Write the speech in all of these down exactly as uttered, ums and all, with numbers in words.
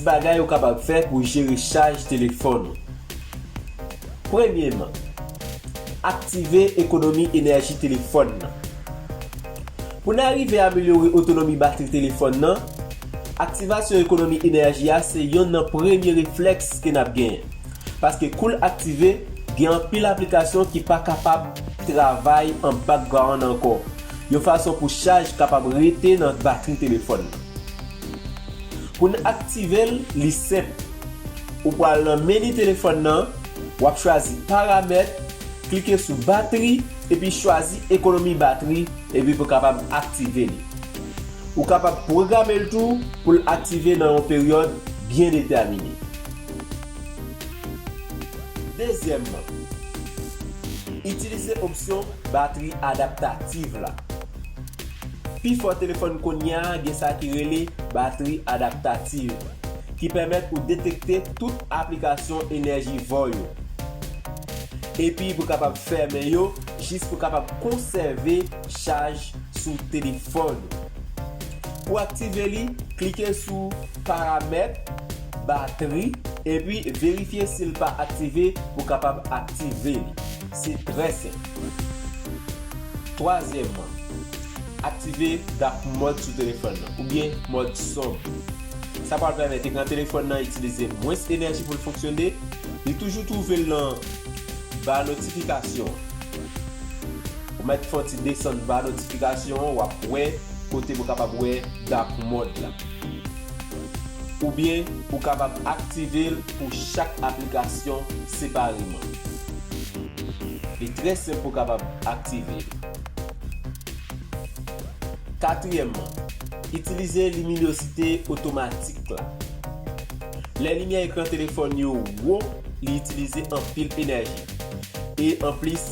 Bagay ou kapab fè pou jere chaj telefòn ou. Premyeman, aktive ekonomi enèji telefòn nan. Pou n arive amelyore otonomi batri telefòn nan, aktivasyon ekonomi enèji a se yonn nan premye reflèks ke n ap genyen. Paske kou l aktive, gen anpil aplikasyon ki pa kapab travay an background ankò, yon fason pou chaj kapab rete nan batri telefòn nan. Pou n aktive l, li senp. Ou pral nan meni telefòn nan, w ap chwazi paramèt, klike sou batri, epi chwazi ekonomi batri, epi pou kapab aktive li. Ou kapab pwograme l tou pou l aktive nan yon peryòd byen detèmine. Dezyèmman, itilize opsyon batri adaptativ la. Pifò telefòn kounye a gen sa ki rele batri adaptativ, ki pèmèt ou detekte tout aplikasyon enèjivò yo. Epi pou kapab fèmen yo, jis pou kapab konsève chaj sou telefòn ou. Pou aktive li, klike sou paramèt, batri, epi verifye si l pa aktive pou kapab aktive li. Se trè senp. Twazyèmman, aktive dark mode sou telefòn nan, oubyen mòd sonb. Sa pral pèmèt ekran telefòn nan itilize mwens enèji pou l fonksyone. Li toujou twouve l nan ba notifikasyon. Ou mèt fè yon ti desann ba notifikasyon an, w ap wè kote pou kapab wè dark mode la. Oubyen ou kapab aktive l pou chak aplikasyon separeman. Li trè senp pou kapab aktive l. Katriyèmman, itilize liminozite otomatik la. Lè limyè ekran telefòn yo wo, li itilize anpil enèji. E anplis,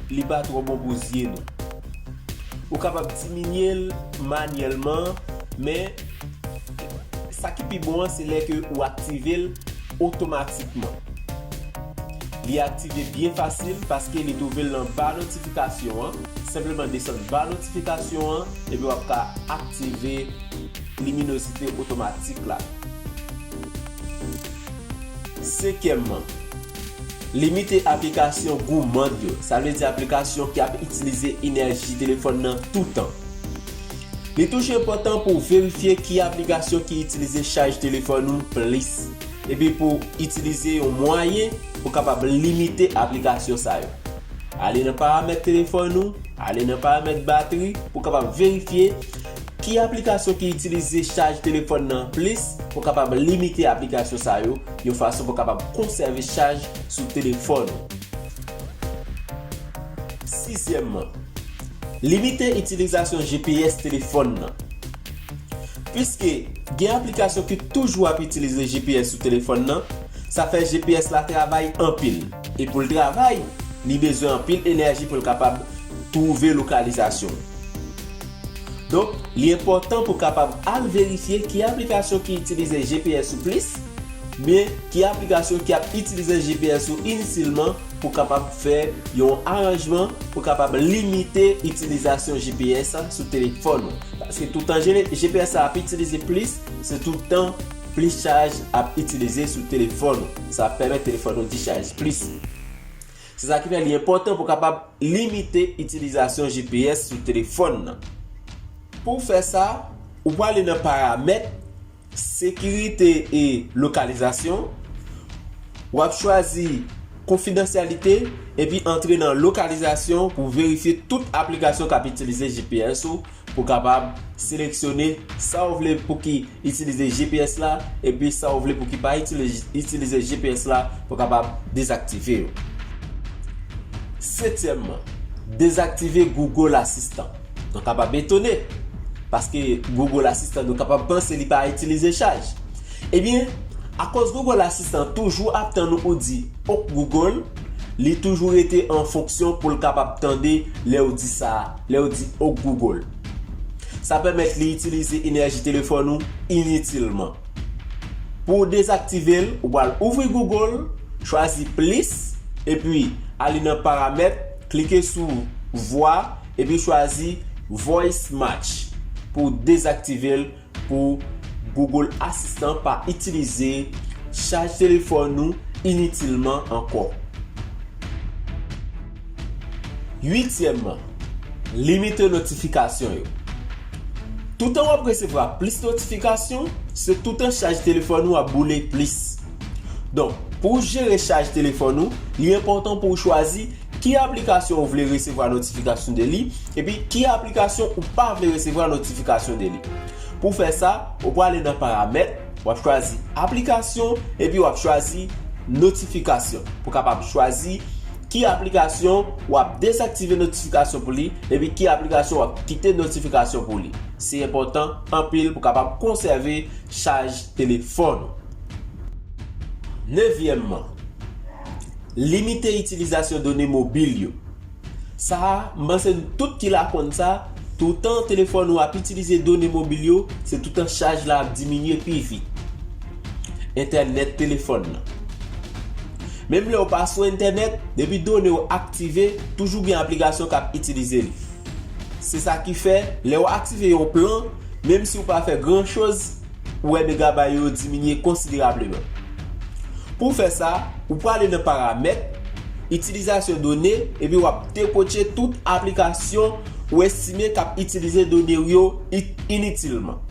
li pa twò bon pou zye nou. Ou kapab diminye l manyèlman, men sa ki pi bon an, se lè ke ou aktive l otomatikman. Li aktive byen fasil paske li twouve l nan ba notifikasyon an. Senpleman desann ba notifikasyon an, epi w ap ka aktive liminozite otomatik la. Senkyèmman, limite aplikasyon gouman yo. Sa vle di aplikasyon ki ap itilize enèji telefòn nan toutan. Li toujou enpòtan pou w verifye ki aplikasyon ki itilize chaj telefòn ou plis, epi pou w itilize yon mwayen pou w kapab limite aplikasyon sa yo. Ale nan paramèt telefòn ou, ale nan paramèt batri pou w kapab verifye ki aplikasyon ki itilize chaj telefòn nan plis pou w kapab limite aplikasyon sa yo, yon fason pou w kapab konsève chaj sou telefòn ou. Sizyèmman, limite itilizasyon G P S telefòn nan. Piske gen aplikasyon ki toujou ap itilize G P S sou telefòn nan, sa fè G P S la travay anpil. E pou l travay, li bezwen anpil enèji pou l kapab twouve lokalizasyon. Donk, li enpòtan pou w kapab al verifye ki aplikasyon ki itilize G P S ou plis, men ki aplikasyon ki ap itilize G P S ou initilman pou kapab fè yon aranjman pou kapab limite itilizasyon G P S sou telefòn ou. Paske toutan G P S la ap itilize plis, se toutan plis chaj ap itilize sou telefòn ou. Sa ap pèmèt telefòn ou dichaj plis. Se sa ki fè li enpòtan pou kapab limite itilizasyon G P S sou telefòn nan. Pou w fè sa, ou prale nan paramèt, sekirite e lokalizasyon, w ap chwazi konfidansyalite, epi antre nan lokalizasyon pou verifye tout aplikasyon k ap itilize G P S ou, pou kapab seleksyone sa w vle pou ki itilize G P S la, epi sa w vle pou ki pa itilize, itilize G P S la, pou kapab dezaktive yo. Setyèmman, dezaktive Google Assistant. Nou kapab etone, paske Google Assistant, nou kapab panse li pa itilize chaj. Ebyen, akoz Google Assistant toujou ap tann ou di "Ok Google", li toujou rete an fonksyon pou l kapab tande lè w di sa, lè w di "Ok Google". Sa pèmèt li itilize enèji telefòn ou initilman. Pou w dezaktive l, ou pral ouvri Google, chwazi plis, epi ale nan paramèt, klike sou vwa, epi chwazi Voice Match pou w dezaktive l, pou Google Assistant pa itilize chaj telefòn ou initilman ankò. Uityèmman, limite notifikasyon yo. Toutan w ap resevwa plis notifikasyon, se toutan chaj telefòn ou ap boule plis. Donk, pou w jere chaj telefòn ou, li enpòtan pou w chwazi ki aplikasyon ou vle resevwa notifikasyon de li, epi ki aplikasyon ou pa vle resevwa notifikasyon de li. Pou w fè sa, ou prale nan paramèt, w ap chwazi aplikasyon, epi w ap chwazi notifikasyon. Pou w kapab chwazi ki aplikasyon w ap dezaktive notifikasyon pou li, epi ki aplikasyon w ap kite notifikasyon pou li. Se enpòtan anpil pou w kapab konsève chaj telefòn ou. Nevyèmman, limite itilizasyon done mobil yo. Sa a, m panse nou tout ki la konn sa, toutan telefòn ou ap itilize done mobil yo, se toutan chaj la ap diminye pi vit. Entènèt telefòn nan. Menm lè w pa sou entènèt, depi done w aktive, toujou gen aplikasyon k ap itilize li. Se sa ki fè, lè w aktive yon plan, menm si w pa fè gran choz, ou wè megabay yo diminye konsiderableman. Pou w fè sa, ou prale nan paramèt, itilizasyon done, epi w ap detouche tout aplikasyon ou estime k ap itilize done w yo i-, initilman.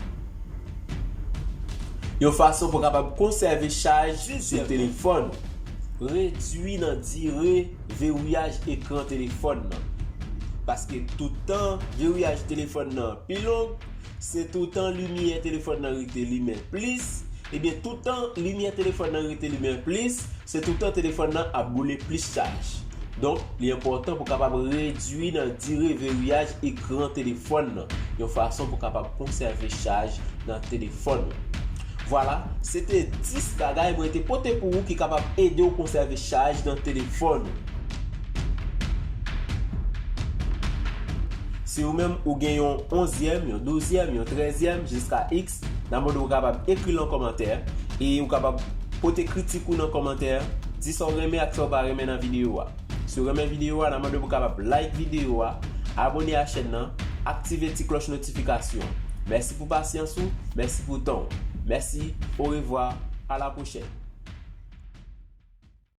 Yon fason pou w kapab konsève chaj sou telefòn ou. Redwi nan dire vewouyaj ekran telefòn nan. Paske toutan vewouyaj telefòn nan pi long, se toutan limyè telefòn nan rete limen plis. Ebyen, toutan limyè telefòn nan rete limen plis, se toutan telefòn nan ap boule plis chaj. Donk, li enpòtan pou w kapab redwi nan dire vewouyaj ekran telefòn nan, yon fason pou w kapab konsève chaj nan telefòn ou. Vwala, se te dis bagay mwen te pote pou ou ki kapab ede w konsève chaj nan telefòn ou. Si ou menm ou gen yon onzyèm, yon douzyèm, yon trèzyèm, jiska X, n a mande w kapab ekri l an kòmantè e ou kapab pote kritik ou nan kòmantè, di sa w renmen ak sa w pa renmen nan videyo a. Si w renmen videyo a, n a mande w pou kapab like videyo a, abone a chèn nan, aktive ti klòch notifikasyon. Mèsi pou pasyans ou, mèsi pou tan w. Mèsi, orevwa, a la pwochèn.